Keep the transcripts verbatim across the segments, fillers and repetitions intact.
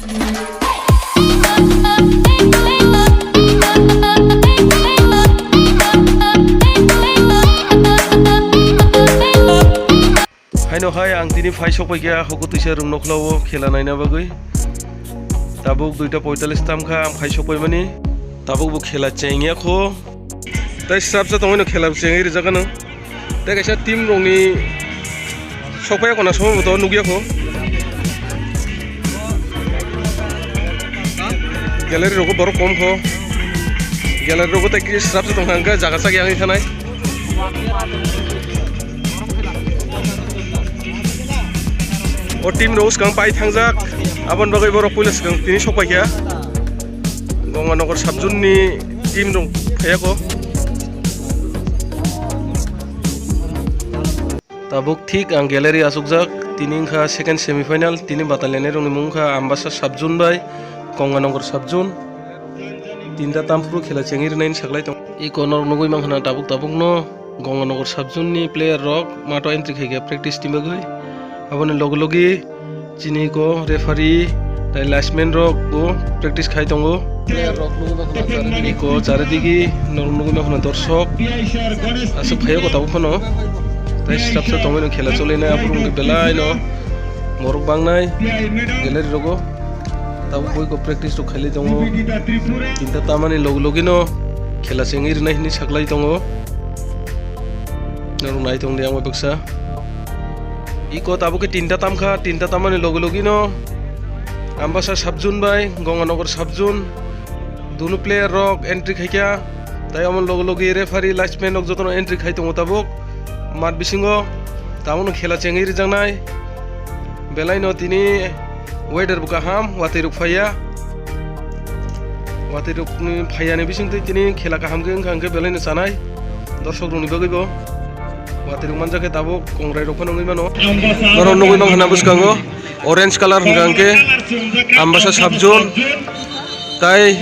Haino hai ang tini phai sokpai kha huku twisa rwngno khlao khela naina bagwi. Tabuk duita poitalis tam kha ang phai sokpai mani. Tabuk bo khela chengya kho. Tai srapsa tongwi no khela chengwi rijak ano. Tai kaisa team rokni sokpai kho na somo bo to nukya kho. Gallery rogo borok kom kho. Gallery rogo tai kisa srapsa tong kha hwnkhe jaga chak yang thanai. O team rok swkang pai thangjak, aboni bagwi borok puila swkang tini sokpai kha. Gonganagar subzone ni team rok phaiya kho. Tabuk thik ang gallery achukjak, tini wngkha second semi final, tini batai lainai rokni mung wngkha Ambasa subzone bai Gonganagar subzone. Tinta tamphuru khela chengwi rwnaini saklai tong. Iko norok nugwi mankha na tabuk tabuk no. Gonganagar subzone ni player rok matho entry khai khe practice ni bagwi. Aboni logi logi chini ko referee tai linesman rok bo practice khai tongo. Player rok nugwi mankha na charidigi. Iko charidigi norok nugwi mankha na dorsok. Aswk phaio ko tabuk phano. Tai srapsa tongwi no khela choli nai aphuru belai no borok bangnai gallery rogo. Tabuk boi ko practice rok khailai tongo. Tinta tamani logi logi no khela chengwi rwnai hinwi saklai tongo. Norok nai tong di ang bai baksa. Iko tabuk khe tinta tam kha, tinta tamani logi logi no Ambasa subzone bai Gonganagar subzone dunu player rok entry khai kha. Tai omo logi logi referee linesman rok jotono entry khai tongo tabuk mat bisingo. Tabukno khela chengwi rijaknai. Belai no tini weather bo kaham, watwi rok phaiya. Watwi rok ni phaiya ni bising twi tini khela kaham khe wngkha hwnkhe belai no chanai. Dorsok rok ni bagwi bo watwi rok manjak khe tabuk kongrai rok phano wngwi mano. Norok nugwi mankha na bwskango orange colour hwnkha hwnkhe Ambasa subzone. Tai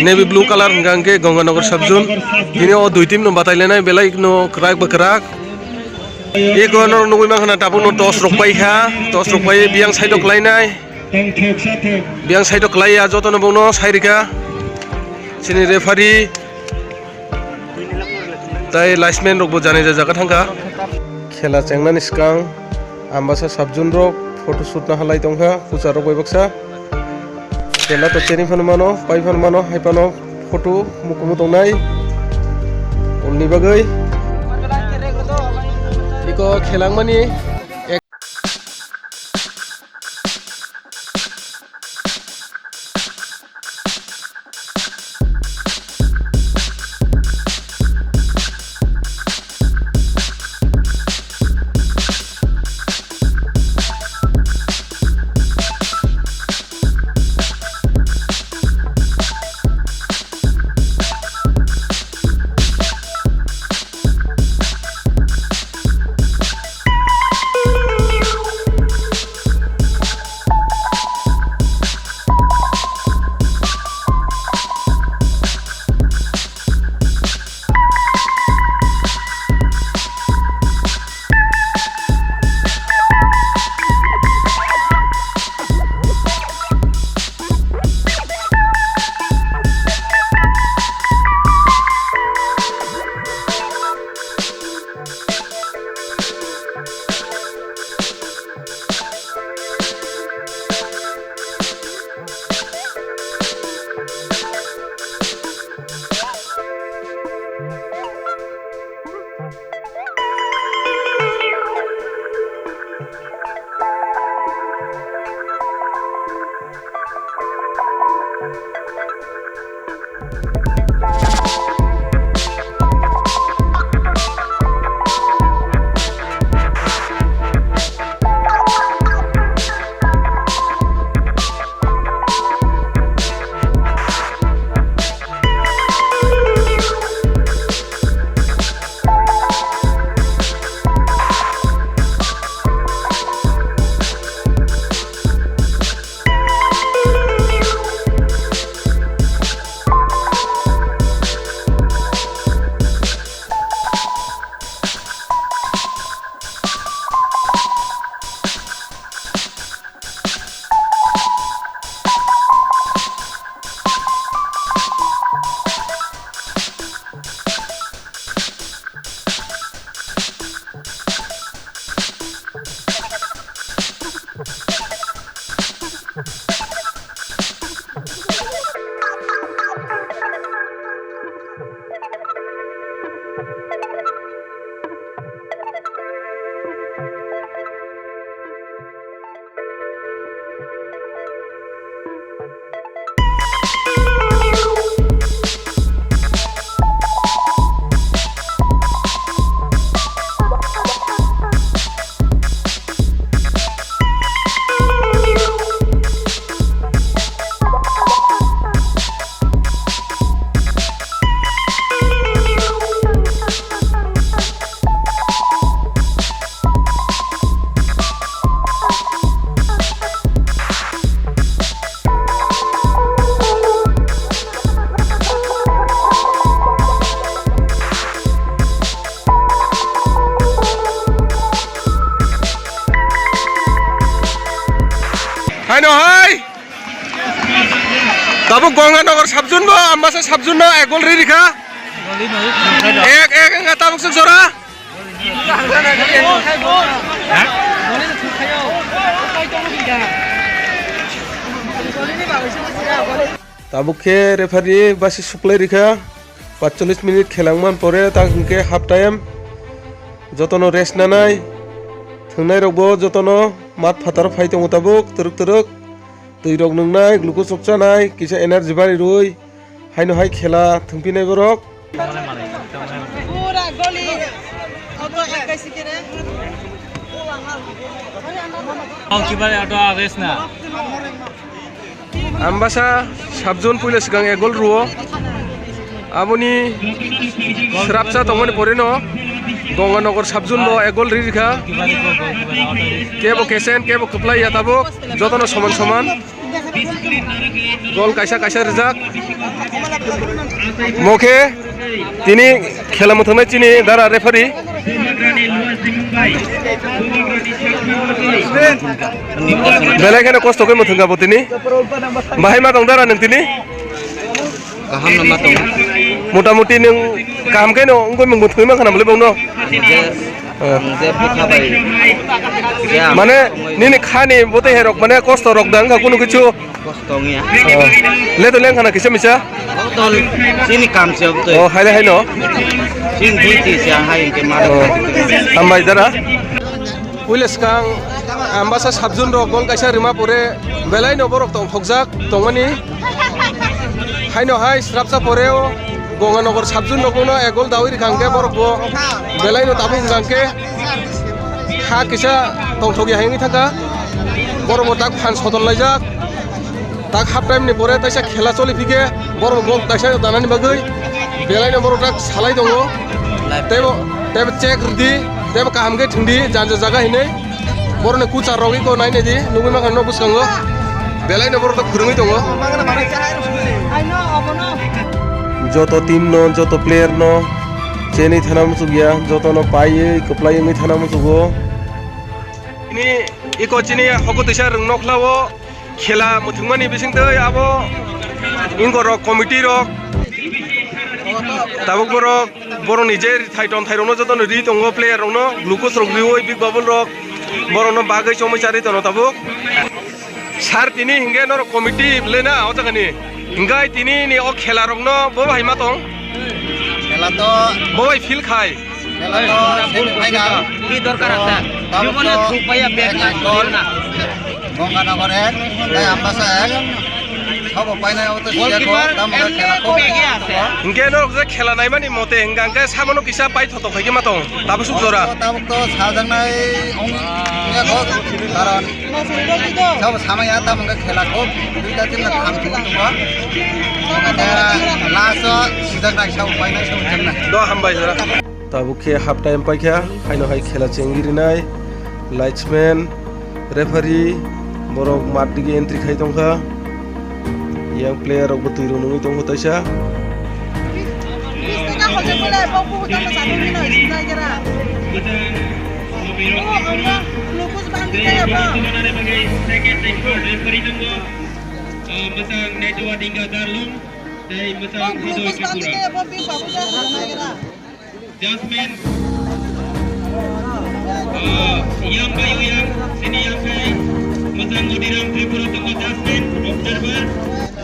navy blue colour hwnkha hwnkhe Gonganagar subzone. Tini o dui team no batai lainai belai no kwrak ba kwrak. Eko no nugwi mankha na tabuk no toss rok pai kha. Toss rok pai biyang side o kwlainai. Biyang side o kwlaiya joto no bongno sai rikha. Chini referee tai linesman rok bo janai jajak thangkha. Khela chengnani swkang Ambasa subzone rok photo shoot no halai tongkha, pucha rok bai baksa. Khela to cheni phano mano, pai phano mano, hai phano photo mukumu tongnai. Ulni bagwi. Iko khelangmani. Haino hai. Tabuk Gonganagar subzone bo, Ambasa subzone no ek gol ri rikha. Ek ek wngkha tabuk swk jora. Tabuk khe referee basi suklai rikha. Paitsollis minute khela wngman pore tak hwnkhe half time. Jotono rest nanai. Thwngnairokbo jotono mat phataro phai tongo tabuk twrwk twrwk. Twi rok nwngnai, glucose rok chanai, kisa energy bari rwi, haino hai khela thwngpinai borok. Pura goli. Auto ekkai sikire. Goalkeeper auto arrest na. Ambasa subzone puila swkang ek gol rwo. Aboni srapsa tongmani poreno Gonganagar subzone bo ek gol ri rikha. Kebo kesen, kebo kwplai ya tabuk, jotono soman soman. Gol kaisa kaisa rijak. Mokhe tini khela mwthwngnai chini dara referee. Belai kheno kosto khe mwthwngkha bo tini. Bahai ma tong dara nwng tini? Kaham no ma tongo. Mota moti nwng kaham khe no wngwi mung bwthwi mankha na bwlai bongno? Hwnkhe, hwnkhe bwkha bai. Ya. Mane nini khani bwtwi herok mane kosto rok da wngkha kunu kichu? Kosto wngya. Oh. Le to lengkha na kisa misa? Tol chini kam se bwtwi. Oh, haile haino. Chini duty se hai hwnkhe ma. Oh. Hambai dara. Puila swkang Ambasa subzone rok gol kaisa rima pore belaino borok tongthokjak tongmani. Haino hai srapsa poreo Gonganagar subzone rokno ek gol dawi rikha hwnkhe borok bo belaino tabuk hwnkha hwnkhe ha kisa tongthokya hai wngwi thangkha. Borok bo tak phan sotol laijak. Tak half time ni pore taisa khela choli phikhe borok gol taisa danani bagwi belaino borok tak salai tongo. Tebo, tebo check rwdi, tebo kaham khe thwngdi, janja jaga hinwi. Borokni kuchar rogwi ko nainai di, nugwi mankha no bwskango. Belaino borok tak phwrwngwi tongo. Joto team no, joto player no chenwi thana muchukya, jotono paiwi kwplai wngwi thana muchugo. Ini iko chini hoko tisa rwng nokhlao. Khela mwthwngmani bisingtwi abo wngkha rok committee rok tabuk borok borokni je thai ton thai rokno jotono ri tongo player rokno glucose rok riwi big bubble rok borokno bagwi chomwi charwi tono tabuk sir tini hinkhe norok committee bwlena o jagani hinkhe tini ni o khela rokno bo hai ma tong khela to bo bai feel khai. Khela to semi final. Ki dorkar asa? Tabuk jibone to thuk paiya bag ek na ekor. Gonganagar ek, tei Ambasa ek. Sabo painai obo to siya ko, tamo khe khela ko. Hinkhe norok je khela naimani mote hingka hingke sabono kisa pai thotok hai khe ma tong. Tabuk suk jora. Tabuk to sajaknai ong ya ko, karon sabo samaya tamo khe khela ko. Duita tinta tham thung tongo. Last o sijaknai sabo painai sabo jaknai. Do hambai jora. Tabuk khe half time paikha, haino hai khela chengwi rinai, linesman, referee, borok mat dige entry khai tongkha, yang player rokbo twi rw nungwi tongkha taisa. Mwchang Nejoa Dingga Darlung tei mwchang Hidoi Tripura. Jasmine. Ah, yang bayu yang sini yang kai. Mwchang Modiram Tripura tongo Jasmine, observer.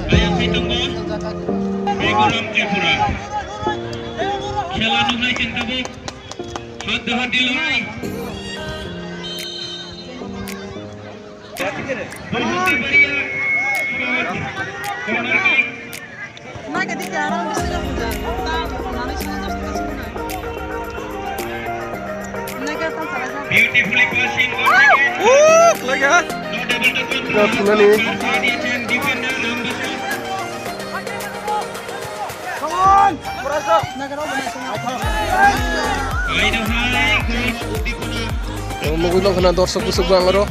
Ayang kai tongo. Reguram Tripura. Khela nuknai chwng tabuk. Hadda haddi lorai. Beautifully passing. Woo! Like that. Notable to control. That's money. Nugwi mankha na dorsok bwswk bang aro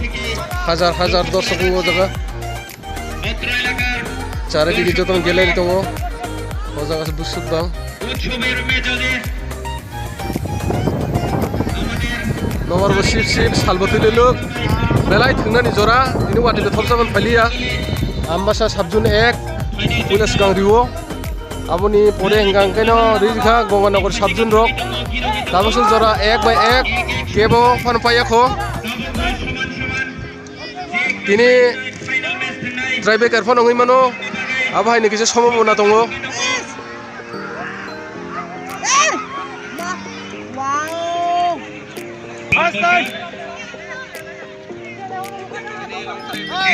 hajar hajar dorsok wng o jaga. Charidigi jotono gallery tongo. O jaga se bwswk bang. Nobar bo sip sip salbo twi lwlwk. Belai thwngnani jora. Tini watwi no thopsa man phailiya. Ambasa subzone ek. Puila swkang rio. Aboni pore hwnkha hwnkhe no rijikha Gonganagar subzone rok. Tabuk swk jora ek bai ek. Kebo phano paiya kho. Tini tiebreaker phano wngwi mano. Abo hai ni kisa somo bo na tongo. Wow!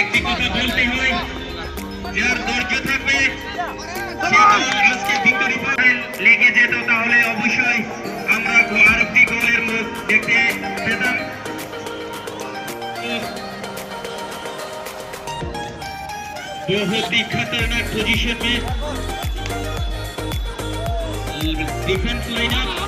একটি কথা বলতে হয়, যার ধৈর্য থাকবে, সে তো আজকে ভিক্টরি পায়। লেগে যেত, তাহলে অবশ্যই আমরা গো-, আরেকটি গোলের মুখ দেখতে পেতাম। बहुत ही खतरनाक पोजीशन में defence lineup.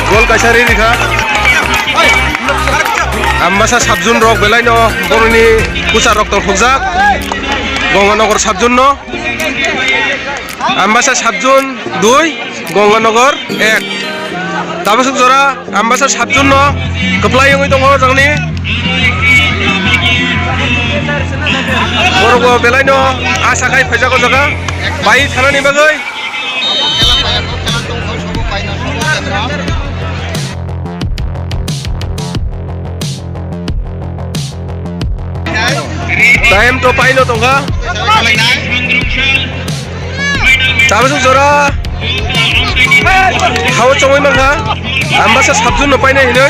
Gol kaisa ri rikha. Ambasa subzone rok belai no boroni pusa rok tong khokjak. Gonganagar subzone no. Ambasa subzone dui, Gonganagar ek. Tabasuk jora Ambasa subzone no kwplai wngwi tongo jagni. Borok bo belai no asa khai phaijak o jaga bai thanani bagwi. Time to paino tongkha. Tabasuk jora. Hao chongwi mankha. Ambasa subzone no painai hinwi.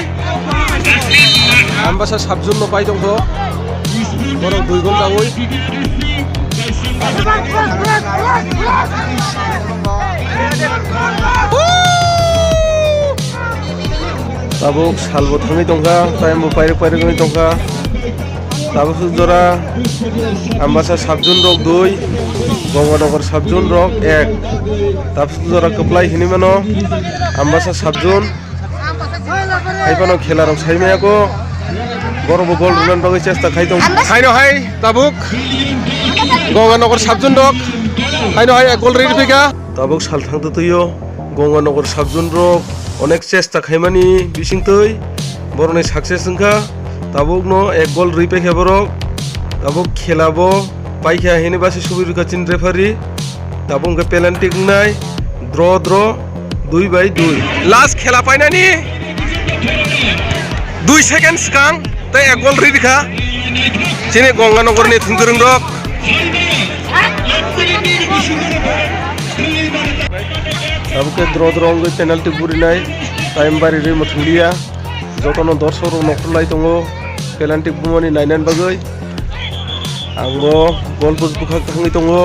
Ambasa subzone no pai tongkho. Borok dui ghonta oi. Tabuk salbo thangwi tongkha, time bo pairwk pairwk wngwi tongkha. Tabuk jora Ambasa subzone rok dui, Gonganagar subzone rok ek. Tabuk jora kwplai hinwi mano Ambasa subzone. Hai phano khela rok sai maya ko. Borok bo gol rwna bagwi chesta khai tong. Haino hai tabuk Gonganagar subzone rok. Haino hai gol ri phika. Tabuk sal thang twtwi o Gonganagar subzone rok onek chesta khaimani bisingtwi borokni success wngkha. Tabuk no ek gol ri paikha borok. Tabuk khela bo paikha hini basi subi rwkha chini referee. Tabuk hwnkhe penalty wngnai, draw, draw, dui bai dui. Last khela painani dui second swkang tei ek gol ri rikha chini Gonganagarni thwngkwrwng rok. Tabuk khe draw, draw wngwi penalty burinai time bari rwi muthungliya. Jotono dorsok rok nokhrwlai tongo penalty bumani nainani bagwi. Ang bo gol post bwkhak thangwi tongo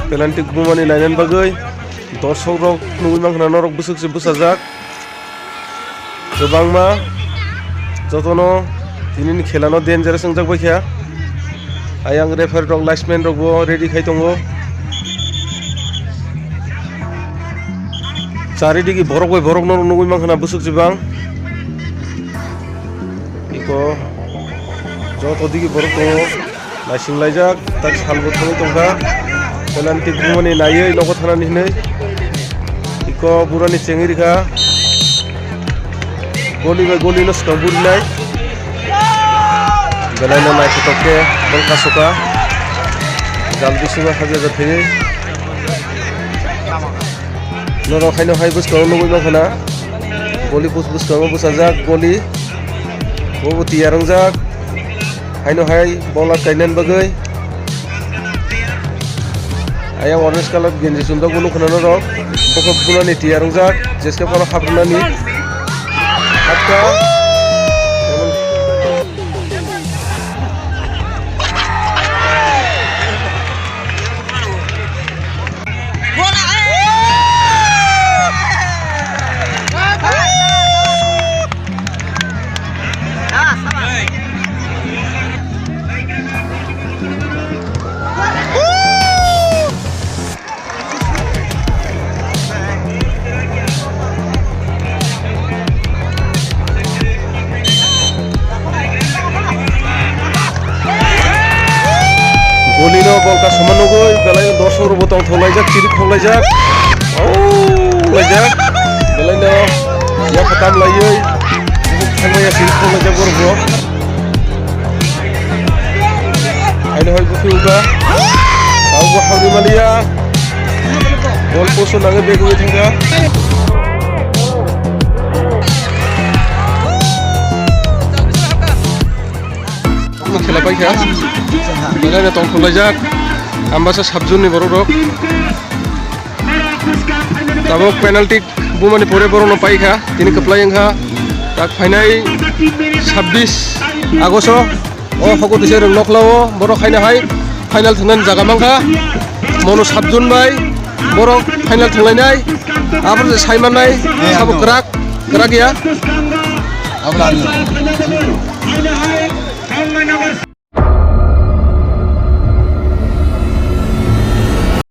penalty bumani nainani bagwi. Dorsok rok nugwi mankha norok bwswk se bwsajak kwbangma. Jotono tinini khela no dangerous wngjak baikha. Ayang referee rok, linesman rok bo ready khai tongo. Charidigi borok bai borok no nugwi mankha na bwswk se bang. Iko joto digi borok tongo. Naising laijak, tak salbo thangwi tongkha. Penalty bumani naiwi nogo thanani hinwi. Iko burani chengwi rikha. Goli bai goli no swkang burinai. Belai no naithotok khe bol kasoka. Jal bisingo habya jathaiwi. Norok haino hai bwskango nugwi mankha na. Goli bus-, bwskango bwsajak goli. Bobo tiyar wngjak. Haino hai ball atkainani bagwi. Ayang orange colour genji chumjak bo nukha na norok. Bokhe bunani tiyar wngjak. Jeske bono haprwnani. Hakha. Goli no gol kasama nugwi belai no dorshok rok bo tongthok laijak, chirik thok laijak. Oh, laijak. Belai no yapha tam laiwi. Thangmaya chirik thok laijak borok bo. Haino hai buphuru wngkha. Tabukbo hamri maliya. Goal post o nangwi begwi thangkha. Khela paikha. Belai no tongthok laijak. Ambasa sub zone ni borok rok. Tabuk penalty bumani pore borokno paikha, tini kwplai wngkha. Tak phainai sabbish Agosto o hoko tise rwng nokla o borok haino hai final thwngnani jaga mankha. Mono sub zone bai borok final thwnglainai. Aboni sai mannai sabo kwrak, kwrak ya.